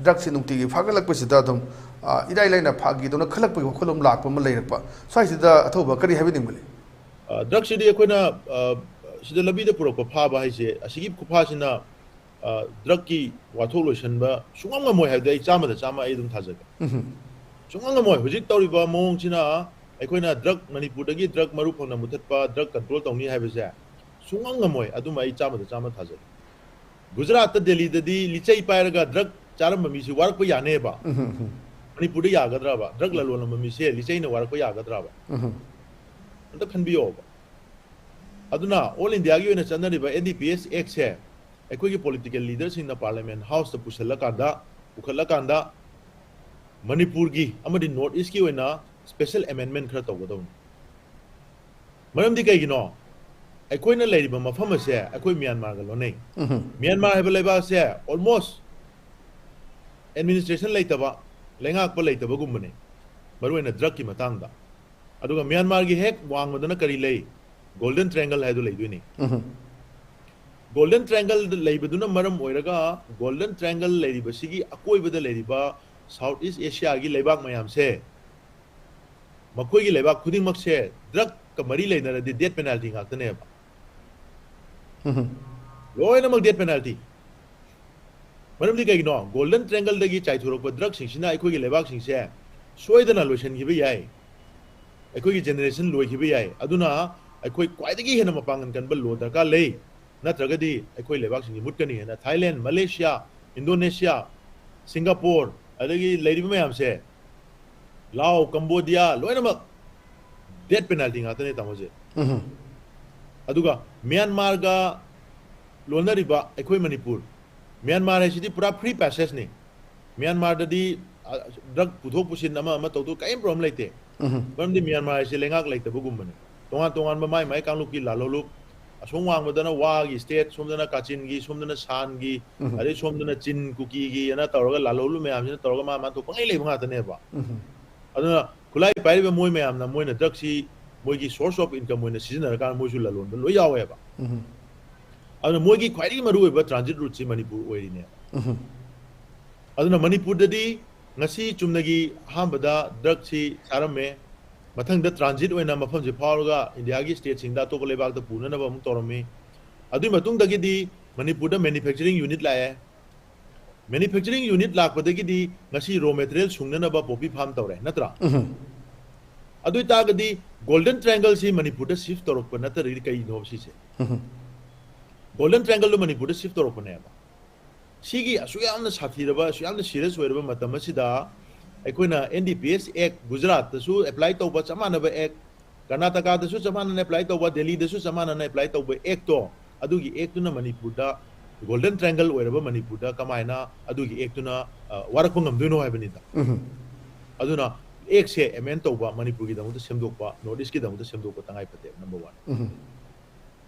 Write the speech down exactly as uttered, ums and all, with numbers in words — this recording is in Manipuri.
ꯗ꯭ꯔꯛꯁꯤ ꯅꯨꯡꯇꯤꯒꯤ ꯐꯥꯒꯠꯂꯛꯄꯁꯤꯗ ꯑꯗꯨꯝ, ꯑ, ꯏꯔꯥꯏ ꯂꯥꯏꯅ ꯐꯥꯒꯤꯗꯧꯅ ꯈꯜꯂꯛꯄꯒꯤ ꯋꯥꯈꯜꯂꯣꯟ ꯂꯥꯛꯄ ꯑꯃ ꯂꯩꯔꯛꯄ꯫ ꯁ꯭ꯋꯥꯏꯁꯤꯗ ꯑꯊꯧꯕ ꯀꯔꯤ ꯍꯥꯏꯕꯤꯅꯤꯡꯕ ꯂꯩ? ꯑ, ꯗ꯭ꯔꯛꯁꯤꯗꯤ ꯑꯩꯈꯣꯏꯅ, ꯑ, ꯁꯤꯗ ꯂꯝꯕꯤꯗ ꯄꯨꯔꯛꯄ ꯐꯥꯕ ꯍꯥꯏꯁꯦ, ꯑꯁꯤꯒꯤ ꯈꯨꯐꯥꯁꯤꯅ, ꯑ, ꯗ꯭ꯔꯛꯀꯤ ꯋꯥꯊꯣꯛ ꯂꯣꯏꯁꯤꯟꯕ ꯁꯨꯡꯉꯝ ꯉꯝꯃꯣꯏ ꯍꯥꯏꯕꯗꯤ ꯑꯩ ꯆꯥꯝꯃꯗ ꯆꯥꯝꯃ ꯑꯩ ꯑꯗꯨꯝ ꯊꯥꯖꯒꯦ꯫ ꯎꯝꯍꯨꯝ꯫ ꯁꯨꯡꯉꯝ ꯉꯝꯃꯣꯏ꯫ ꯍꯧꯖꯤꯛ ꯇꯧꯔꯤꯕ ꯃꯑꯣꯡꯁꯤꯅ ꯑꯩꯈꯣꯏꯅ ꯗ꯭ꯔꯛ, ꯃꯅꯤꯄꯨꯔꯗꯒꯤ ꯗ꯭ꯔꯛ ꯃꯔꯨ ꯐꯪꯅ ꯃꯨꯊꯠꯄ, ꯗ꯭ꯔꯛ ꯀꯟꯇ꯭ꯔꯣꯜ ꯇꯧꯅꯤ ꯍꯥꯏꯕꯁꯦ ꯁꯨꯡꯉꯝ ꯉꯝꯃꯣꯏ꯫ ꯑꯗꯨꯃ ꯑꯩ ꯆꯥꯝꯃꯗ ꯆꯥꯝꯃ ꯊꯥꯖꯩ꯫ ꯒꯨꯖꯔꯥꯠꯇ, ꯗꯦꯜꯂꯤꯗꯗꯤ ꯂꯤꯆꯩ ꯄꯥꯏꯔꯒ ꯗ꯭ꯔꯛ ꯆꯥꯔꯝꯕ ꯃꯤꯁꯤ ꯋꯥꯔꯛꯄ ꯌꯥꯅꯦꯕ꯫ ꯎꯝꯍꯨꯝ, ꯎꯝꯍꯨꯝ꯫ ꯃꯅꯤꯄꯨꯔꯗ ꯌꯥꯒꯗ꯭ꯔꯕ? ꯗ꯭ꯔꯛ ꯎꯝ꯫ ꯂꯂꯣꯜꯂꯝꯕ ꯃꯤꯁꯦ ꯂꯤꯆꯩꯅ ꯋꯥꯔꯛꯄ ꯌꯥꯒꯗ꯭ꯔꯕ? ꯎꯝꯍꯨꯝ꯫ ꯑꯝꯇ ꯈꯟꯕꯤꯌꯣꯕ꯫ ꯑꯗꯨꯅ ꯑꯣꯜ ꯏꯟꯗꯤꯌꯥꯒꯤ ꯑꯣꯏꯅ ꯆꯠꯅꯔꯤꯕ NDPS Act ꯁꯦ ꯑꯩꯈꯣꯏꯒꯤ ꯄꯣꯂꯤꯇꯤꯀꯦꯜ ꯂꯤꯗꯔꯁꯤꯡꯅ ꯄꯥꯔꯂꯤꯌꯥꯃꯦꯟ ꯍꯥꯎꯁꯇ ꯄꯨꯁꯤꯜꯂꯀꯥꯟꯗ, ꯄꯨꯈꯠꯂꯀꯥꯟꯗ ꯃꯅꯤꯄꯨꯔꯒꯤ ꯑꯃꯗꯤ ꯅꯣꯔꯠ ꯏꯁꯀꯤ ꯑꯣꯏꯅ ꯁ꯭ꯄꯦꯁꯦꯜ ꯑꯦꯃꯦꯟꯃꯦꯟ ꯈꯔ ꯇꯧꯒꯗꯧꯅꯤ꯫ ꯃꯔꯝꯗꯤ ꯀꯩꯒꯤꯅꯣ? ꯑꯩꯈꯣꯏꯅ ꯂꯩꯔꯤꯕ ꯃꯐꯝ ꯑꯁꯦ ꯑꯩꯈꯣꯏ ꯃ꯭ꯌꯥꯟꯃꯥꯔꯒ ꯂꯣꯟꯅꯩ꯫ ꯎꯝꯍꯨꯝ꯫ ꯃ꯭ꯌꯥꯟꯃꯥꯔ ꯍꯥꯏꯕ ꯂꯩꯕꯥꯛ ꯑꯁꯦ almost ꯑꯦꯗꯃꯤꯅꯤꯁꯇ꯭ꯔꯦꯁꯟ ꯂꯩꯇꯕ, ꯂꯩꯉꯥꯛꯄ ꯂꯩꯇꯕꯒꯨꯝꯕꯅꯤ, ꯃꯔꯨꯑꯣꯏꯅ ꯗ꯭ꯔꯛꯀꯤ ꯃꯇꯥꯡꯗ꯫ ꯑꯗꯨꯒ ꯃ꯭ꯌꯥꯟꯃꯥꯔꯒꯤ ꯍꯦꯛ ꯋꯥꯡꯃꯗꯅ ꯀꯔꯤ ꯂꯩ? ꯒꯣꯜꯗꯟ ꯇ꯭ꯔꯥꯏꯡꯒꯜ ꯍꯥꯏꯗꯨ ꯂꯩꯗꯣꯏꯅꯤ꯫ ꯎꯝꯍꯨꯝ꯫ ꯒꯣꯜꯗꯟ ꯇ꯭ꯔꯥꯏꯡꯒꯜ ꯂꯩꯕꯗꯨꯅ ꯃꯔꯝ ꯑꯣꯏꯔꯒ ꯒꯣꯜꯗꯟ ꯇ꯭ꯔꯥꯏꯡꯒꯜ ꯂꯩꯔꯤꯕꯁꯤꯒꯤ ꯑꯀꯣꯏꯕꯗ ꯂꯩꯔꯤꯕ ꯁꯥꯎꯠ ꯏꯁ ꯑꯦꯁꯤꯌꯥꯒꯤ ꯂꯩꯕꯥꯛ ꯃꯌꯥꯝꯁꯦ, ꯃꯈꯣꯏꯒꯤ ꯂꯩꯕꯥꯛ ꯈꯨꯗꯤꯡꯃꯛꯁꯦ ꯗ꯭ꯔꯛꯀ ꯃꯔꯤ ꯂꯩꯅꯔꯗꯤ ꯗꯦꯠ ꯄꯦꯅꯥꯜꯇꯤ ꯉꯥꯛꯇꯅꯦꯕ꯫ ꯎꯝꯍꯨꯝ꯫ ꯂꯣꯏꯅꯃꯛ ꯗꯦꯠ ꯄꯦꯅꯥꯜꯇꯤ꯫ ꯃꯔꯝꯗꯤ ꯀꯩꯒꯤꯅꯣ? ꯒꯣꯜꯗꯟ ꯇ꯭ꯔꯥꯏꯡꯒꯜꯗꯒꯤ ꯆꯥꯏꯊꯣꯔꯛꯄ ꯗ꯭ꯔꯛꯁꯤꯡꯁꯤꯅ ꯑꯩꯈꯣꯏꯒꯤ ꯂꯩꯕꯥꯛꯁꯤꯡꯁꯦ ꯁꯣꯏꯗꯅ ꯂꯣꯏꯁꯤꯟꯈꯤꯕ ꯌꯥꯏ꯫ ꯑꯩꯈꯣꯏꯒꯤ ꯖꯦꯅꯦꯔꯦꯁꯟ ꯂꯣꯏꯈꯤꯕ ꯌꯥꯏ꯫ ꯑꯗꯨꯅ ꯑꯩꯈꯣꯏ ꯈ꯭ꯋꯥꯏꯗꯒꯤ ꯍꯦꯟꯅ ꯃꯄꯥꯡꯒꯜ ꯀꯟꯕ ꯂꯣ ꯗꯔꯀꯥꯔ ꯂꯩ, ꯅꯠꯇ꯭ꯔꯒꯗꯤ ꯑꯩꯈꯣꯏ ꯂꯩꯕꯥꯛꯁꯤꯡꯁꯤ ꯃꯨꯠꯀꯅꯤ ꯍꯥꯏꯅ ꯊꯥꯏꯂꯦꯟ, ꯃꯂꯦꯁꯤꯌꯥ, ꯏꯟꯗꯣꯅꯦꯁꯤꯌꯥ, ꯁꯤꯡꯒꯥꯄꯣꯔ, ꯑꯗꯒꯤ ꯂꯩꯔꯤꯕ ꯃꯌꯥꯝꯁꯦ, ꯂꯥꯑꯣ, ꯀꯝꯕꯣꯗꯤꯌꯥ, ꯂꯣꯏꯅꯃꯛ ꯗꯦꯠ ꯄꯦꯅꯥꯜꯇꯤ ꯉꯥꯛꯇꯅꯦ, ꯇꯥꯃꯣꯁꯦ꯫ ꯎꯝꯍꯨꯝ꯫ ꯑꯗꯨꯒ ꯃ꯭ꯌꯥꯟꯃꯥꯔꯒ ꯂꯣꯟꯅꯔꯤꯕ ꯑꯩꯈꯣꯏ ꯃꯅꯤꯄꯨꯔ, ꯃ꯭ꯌꯥꯟꯃꯥꯔ ꯍꯥꯏꯁꯤꯗꯤ ꯄꯨꯔꯥ ꯐ꯭ꯔꯤ ꯄꯦꯁꯦꯖꯅꯤ꯫ ꯃ꯭ꯌꯥꯟꯃꯥꯔꯗꯗꯤ, ꯑ, ꯗ꯭ꯔꯛ ꯄꯨꯊꯣꯛ ꯄꯨꯁꯤꯟ ꯑꯃ ꯑꯃ ꯇꯧꯗꯣꯛ ꯀꯔꯤꯝ ꯄ꯭ꯔꯣꯕ꯭ꯂꯦꯝ ꯂꯩꯇꯦ꯫ ꯎꯝꯍꯨꯝ꯫ ꯃꯔꯝꯗꯤ ꯃ꯭ꯌꯥꯟꯃꯥꯔ ꯍꯥꯏꯁꯤ ꯂꯩꯉꯥꯛ ꯂꯩꯇꯕꯒꯨꯝꯕꯅꯤ꯫ ꯇꯣꯉꯥꯟ ꯇꯣꯉꯥꯟꯕ ꯃꯥꯏ ꯃꯥꯏ ꯀꯥꯡꯂꯨꯞꯀꯤ ꯂꯥꯜꯍꯧꯂꯨꯞ, ꯑꯁꯣꯝ ꯋꯥꯡꯃꯗꯅ ꯋꯥꯒꯤ ꯁ꯭ꯇꯦꯠ, ꯁꯣꯝꯗꯅ ꯀꯥꯆꯤꯟꯒꯤ, ꯁꯣꯝꯗꯅ ꯁꯥꯟꯒꯤ, ꯎꯝꯍꯨꯝ꯫ ꯑꯗꯩ ꯁꯣꯝꯗꯅ ꯆꯤꯟ ꯀꯨꯀꯤꯒꯤ ꯑꯅ ꯇꯧꯔꯒ ꯂꯥꯜꯍꯧꯂꯨꯞ ꯃꯌꯥꯝꯁꯤꯅ ꯇꯧꯔꯒ ꯃꯥ ꯃꯥ ꯊꯣꯛ ꯄꯪꯂꯩ ꯂꯩꯕ ꯉꯥꯛꯇꯅꯦꯕ꯫ ꯎꯝꯍꯨꯝ꯫ ꯑꯗꯨꯅ ꯈꯨꯠꯂꯥꯏ ꯄꯥꯏꯔꯤꯕ ꯃꯣꯏ ꯃꯌꯥꯝꯅ ꯃꯣꯏꯅ ꯗ꯭ꯔꯛꯁꯤ ꯃꯣꯏꯒꯤ source of income ꯑꯣꯏꯅ ꯁꯤꯖꯤꯟꯅꯔꯀꯥꯟꯗ ꯃꯣꯏꯁꯨ ꯂꯂꯣꯟꯕ ꯂꯣꯏ ꯌꯥꯎꯋꯦꯕ꯫ ꯎꯝꯍꯨꯝ꯫ ꯑꯗꯨꯅ ꯃꯣꯏꯒꯤ ꯈ꯭ꯋꯥꯏꯗꯒꯤ ꯃꯔꯨꯑꯣꯏꯕ transit routeꯁꯤ ꯃꯅꯤꯄꯨꯔ ꯑꯣꯏꯔꯤꯅꯦꯕ꯫ ꯎꯝꯍꯨꯝ꯫ ꯑꯗꯨꯅ ꯃꯅꯤꯄꯨꯔꯗꯗꯤ ꯉꯁꯤ ꯆꯨꯝꯅꯒꯤ ꯑꯍꯥꯟꯕꯗ ꯗ꯭ꯔꯒꯁꯤ ꯆꯥꯔꯝꯃꯦ, ꯃꯊꯪꯗ ꯇ꯭ꯔꯥꯟꯖꯤꯠ ꯑꯣꯏꯅ ꯃꯐꯝꯁꯦ ꯐꯥꯎꯔꯒ ꯏꯟꯗꯤꯌꯥꯒꯤ ꯁ꯭ꯇꯦꯠꯁꯤꯡꯗ, ꯑꯇꯣꯞꯄ ꯂꯩꯕꯥꯛꯇ ꯄꯨꯅꯅꯕ ꯑꯃꯨꯛ ꯇꯧꯔꯝꯃꯤ꯫ ꯑꯗꯨꯒꯤ ꯃꯇꯨꯡꯗꯒꯤꯗꯤ ꯃꯅꯤꯄꯨꯔꯗ ꯃꯦꯅꯨꯐꯦꯛꯆꯔꯤꯡ ꯌꯨꯅꯤꯠ ꯂꯥꯛꯑꯦ꯫ ꯃꯦꯅꯨꯐꯦꯛꯆꯔꯤꯡ ꯌꯨꯅꯤꯠ ꯂꯥꯛꯄꯗꯒꯤꯗꯤ ꯉꯁꯤ ꯔꯣ ꯃꯦꯇꯔꯤꯌꯦꯜ ꯁꯨꯡꯅꯅꯕ ꯄꯣꯄꯤ ꯐꯥꯔꯝ ꯇꯧꯔꯦ, ꯅꯠꯇ꯭ꯔꯥ? ꯑꯗꯨ ꯑꯣꯏꯇꯥꯔꯒꯗꯤ ꯒꯣꯜꯗꯟ ꯇ꯭ꯔꯥꯏꯡꯒꯜꯁꯤ ꯃꯅꯤꯄꯨꯔꯗ ꯁꯤꯐ ꯇꯧꯔꯛꯄ ꯅꯠꯇ꯭ꯔꯗꯤ ꯀꯩꯅꯣꯕ ꯁꯤꯁꯦ? ꯒꯣꯜꯗꯟ ꯇ꯭ꯔꯥꯏꯡꯒꯜꯗꯣ ꯃꯅꯤꯄꯨꯔꯗ ꯁꯤꯐ ꯇꯧꯔꯛꯄꯅꯦꯕ꯫ ꯁꯤꯒꯤ ꯑꯁꯨꯛ ꯌꯥꯝꯅ ꯁꯥꯊꯤꯔꯕ, ꯑꯁꯨꯛ ꯌꯥꯝꯅ ꯁꯤꯔꯤꯌꯁ ꯑꯣꯏꯔꯕ ꯃꯇꯝ ꯑꯁꯤꯗ ꯑꯩꯈꯣꯏꯅ ꯑꯦꯟ ꯗꯤ ꯄꯤ ꯑꯦꯁ ꯑꯦꯛ, ꯒꯨꯖꯔꯥꯠꯇꯁꯨ ꯑꯦꯄ꯭ꯂꯥꯏ ꯇꯧꯕ ꯆꯞ ꯃꯥꯟꯅꯕ ꯑꯦꯛ, ꯀꯔꯅꯥꯇꯀꯥꯗꯁꯨ ꯆꯞ ꯃꯥꯟꯅꯅ ꯑꯦꯄ꯭ꯂꯥꯏ ꯇꯧꯕ, ꯗꯦꯜꯂꯤꯗꯁꯨ ꯆꯞ ꯃꯥꯟꯅꯅ ꯑꯦꯄ꯭ꯂꯥꯏ ꯇꯧꯕ ꯑꯦꯛꯇꯣ, ꯑꯗꯨꯒꯤ ꯑꯦꯛꯇꯨꯅ ꯃꯅꯤꯄꯨꯔꯗ, ꯒꯣꯜꯗꯟ ꯇ꯭ꯔꯥꯏꯡꯒꯜ ꯑꯣꯏꯔꯕ ꯃꯅꯤꯄꯨꯔꯗ ꯀꯃꯥꯏꯅ ꯑꯗꯨꯒꯤ ꯑꯦꯛꯇꯨꯅ, ꯑ, ꯋꯥꯔꯛꯄ ꯉꯝꯗꯣꯏꯅꯣ ꯍꯥꯏꯕꯅꯤꯗ꯫ ꯑꯗꯨꯅ ꯑꯦꯛꯁꯦ ꯑꯦꯃꯦꯟ ꯇꯧꯕ ꯃꯅꯤꯄꯨꯔꯒꯤꯗꯃꯛꯇ ꯁꯦꯝꯗꯣꯛꯄ, ꯅꯣꯔꯠ ꯏꯁꯀꯤꯗꯃꯛꯇ ꯁꯦꯝꯗꯣꯛꯄ ꯇꯉꯥꯏ ꯐꯗꯦ, ꯅꯝꯕꯔ ꯋꯥꯟ꯫